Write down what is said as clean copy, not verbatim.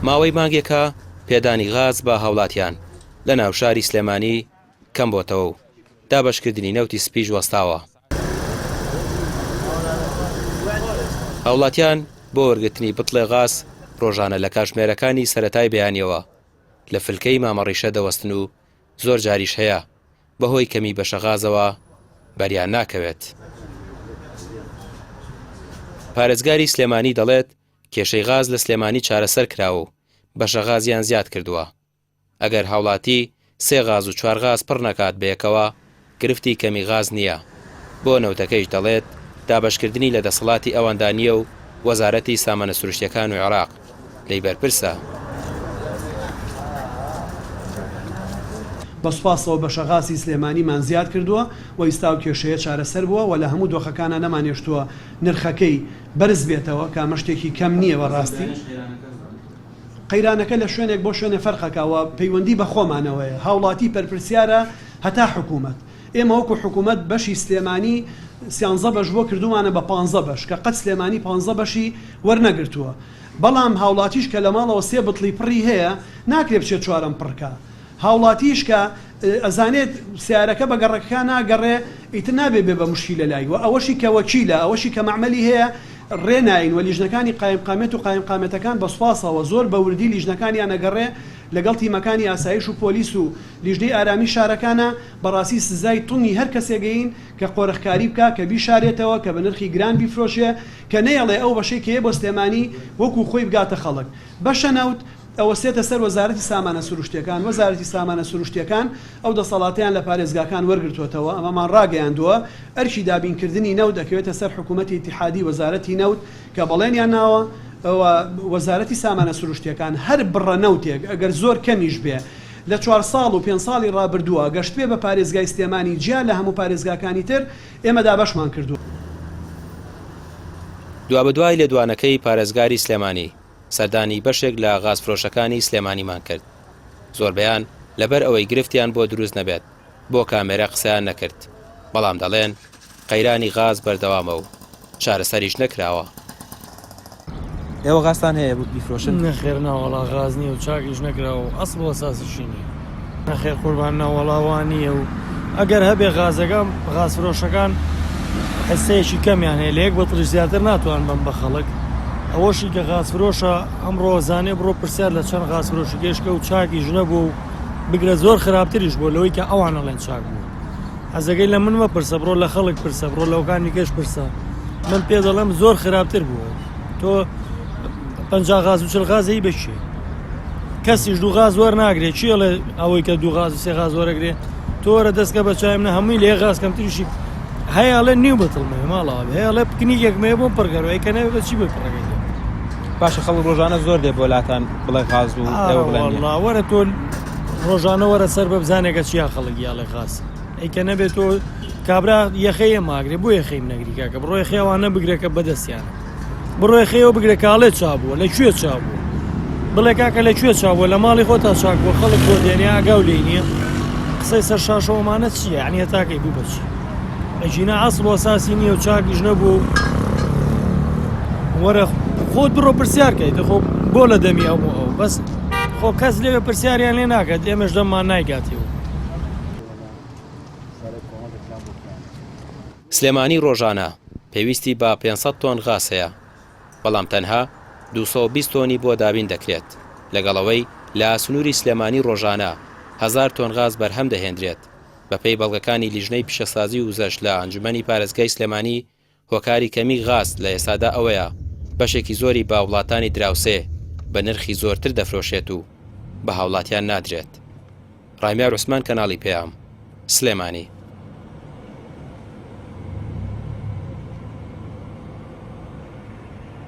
ماوەی مانگێکە پێدانی غاز بە هاوڵاتیان لە ناوشاری سلێمانی کەمبۆتەوە و دابەشکردنی نەوتی سپیش وەستاوە. هاوڵاتیان بۆ وەرگرتنی بتڵێ غاز ڕۆژانە لە کاتژمێرەکانی سەرەتای بەیانیەوە لە فلکەی مامەڕیشە دەوەستن و زۆر جاریش هەیە بەهۆی کەمی بەشە غازەوە بەریان ناکەوێت. پارێزگاری سلێمانی دەڵێت، کێشەی غاز لە سلێمانی چارەسەر کراوە و بەشە غازیان زیاد کردووە. ئەگەر هاوڵاتی سێ غاز و چوار غاز پڕ نەکات بەیەکەوە گرفتی کەمی غاز نییە. بۆ نەوتەکەیش دەڵێت، دابەشکردنی لە دەسەڵاتی ئەواندا نییە و وەزارەتی سامانە سروشتییەکان و عێراق لێی بەرپرسە. بە سوپاسەوە بەشە غازی سلێمانیمان زیاد کردووە و ئیستا ئەو کێشەیە چارەسەر بووە و لە هەموو دۆخەکانا نەمانهێشتووە نرخەکەی بەرز بێتەوە کە ئەمە شتێکی کەم نییە بە ڕاستی. قەیرانەکە لە شوێنێک بۆ شوێنێ فەرقەکا و پەیوەندی بە خۆمانەوەیە، هاوڵاتی پەرپرسیارە هەتا حکوومەت. ئێمە وەکو حکوومەت بەشی سلێمانی سیانزە بەش بووە کردوومانە بە پانزە بەش کە قەت سلێمانی پانزە بەشی وەرنەگرتووە. بەڵام هاوڵاتیش کە لە ماڵەوە سێ بتڵی پڕی هەیە ناکرێ بچێت چوارەم پڕکا. هاوڵاتیش کە ئەزانێت سەیارەکە بە گەڕەکەکا ناگەڕێ ئیتر نابێ بێ بە موشکیلە لای وە ئەوەشی کە وەکیلە ئەوەشی کە مەعمەلی هەیە ڕێ ناین وە لیژنەکانی قایمقامیەت و قایمقامیەتەکان بە سوپاسەوە زۆر بە وردی لیژنەکانیان ئەگەڕێ لەگەڵ تیمەکانی ئاسایش و پۆلیس و لیژنەی ئارامی شارەکانا بەڕاستی سزای تونی هەر کەسێک ئەین کە قۆرخکاری بکا کە بیشارێتەوە کە بە نرخی گران بیفرۆشێ کە نەیەڵێ ئەو بەشەی کە یە بۆ سلێمانی وەکو خۆی بگاتە خەڵک بەشە نەوت ئەوەستێتە سەر وەزارەتی سامانە سروشتیەکان، وەزارەتی سامانە سروشتیەکان ئەو دەسەڵاتەیان لە پارێزگاکان وەرگرتوەتەوە، ئەمەمان ڕاگەیاندووە، ئەرکی دابینکردنی نەوت ئەکەوێتە سەر حکومەتی ئیتیحادی وەزارەتی نەوت کە بەڵێنیان ناوە و وەزارەتی سامانە سروشتیەکان هەر بڕە نەوتێک ئەگەر زۆر کەمیش بێ لە چوار ساڵ و پێنج ساڵی ڕابردووە گەشتبێ بە پارێزگای سلێمانی جیا لە هەموو پارێزگاکانی تر ئێمە دابەشمان کردووە. دوابەدوای لێدوانەکەی پارێزگاری سلێمانی، سەردانی بەشێک لە غازفرۆشەکانی سلێمانیمان کرد، زۆربەیان لەبەر ئەوەی گرفتیان بۆ دروست نەبێت بۆ کامێرە قسەیان نەکرد، بەڵام دەڵێن قەیرانی غاز بەردەوامە و چارەسەریش نەکراوە. ئێوە غازتان هەیە بیفرۆشن؟ نەخێر ناوەڵا غاز نییە و چاکیش نەکراوە و ئەسڵ و ئەساسیشی نییە. نەخێر قوربان نەوەڵا وا نییە و ئەگەر هەبێ غازەکە غازفرۆشەکان حسەیەکی کەمیان هەیە لە یەک بەتڵیش زیاتر ناتوان بەم بە خەڵک ئەوەشی کە غازفرۆشە ئەمڕۆ زانێ بڕۆ پرسیار لە چەند غازفرۆشی گەشکە و چاکیش نەبوو و بگرە زۆر خراپتریش بوو لەوەی کە ئەوان ئەڵێن چاک بوو حەزەکەی لە من مەپرسە بڕۆ لە خەڵک پرسە بڕۆ لەوکانی کەش پرسە من پێ دەڵێم زۆر خراپتر بووە تۆ پ غاز و چل غازەی بەچێ کەسیش دوو غاز وەرناگرێ چی ئەڵێ ئەوەی کە دوو غاز و سێ غاز وەرەگرێ تۆ وەرە دەستکە بە چای منە هەمووی لێ غاز کەمتریشی هەیە ئەڵێ نیو بەتڵمێ ماڵەوە هەیە ئەڵێ پکنیکێکمەیە بۆم پڕگەرەوە ئەی کە نەبێ بە چی بۆی پڕەکەی باشە خەڵک ڕۆژانە زۆر دێ بۆ لاتان بڵێ غاز و ئێوە بڵێن نییە. وەڵا وەرە تۆ ڕۆژانە وەرە سەر بە بزانێکە چیا خەڵک یاڵێ غاز ئەی کە نەبێت تۆ کابرا یەخەی ئێمە ئاگرێ بۆ یەخەی نەگری کاکە بڕۆ یەخەی ئەوانە بگرە کە بەدەستیانە بڕۆ یەخەیەوە بگرە کاڵێ چابووە لە کوێ چابووە بڵێ کاکە لە کوێ چابووە لە ماڵی خۆتا چاک بووە خەڵک بۆ دێنێ ئاگاو لێی نییە قسەی سەر شاشەوەمانە چییە یعنی هەتاکەی بوو بەچی ئەگینا ئەسڵ و ئەساسی نییە و چاکیش نەبوو وەرە خۆت بڕۆ پرسیار کەیت خۆ بۆ لە دەمی ئەو و ئەو بەس خۆ کەس لێوێ پرسیاریان لێ ناکات ئێمەش دەممان نایگاتەوە. سلێمانی ڕۆژانە پێویستی بە 500 تۆن غاز هەیە، بەڵام تەنها 220 تۆنی بۆ دابین دەکرێت، لەگەڵ ئەوەی لە سنووری سلێمانی ڕۆژانە هەزار تۆن غاز بەرهەم دەهێندرێت، بەپێی بەڵگەکانی لیژنەی پیشەسازی و وزەش لە ئەنجومەنی پارێزگای سلێمانی هۆکاری کەمی غاز لە ئێستادا ئەوەیە بەشێکی زۆری بە وڵاتانی دراوسێ بە نرخی زۆرتر دەفرۆشێت و بە هاوڵاتیان نادرێت. ڕامیار عوسمان کەناڵی پەیام، سلێمانی.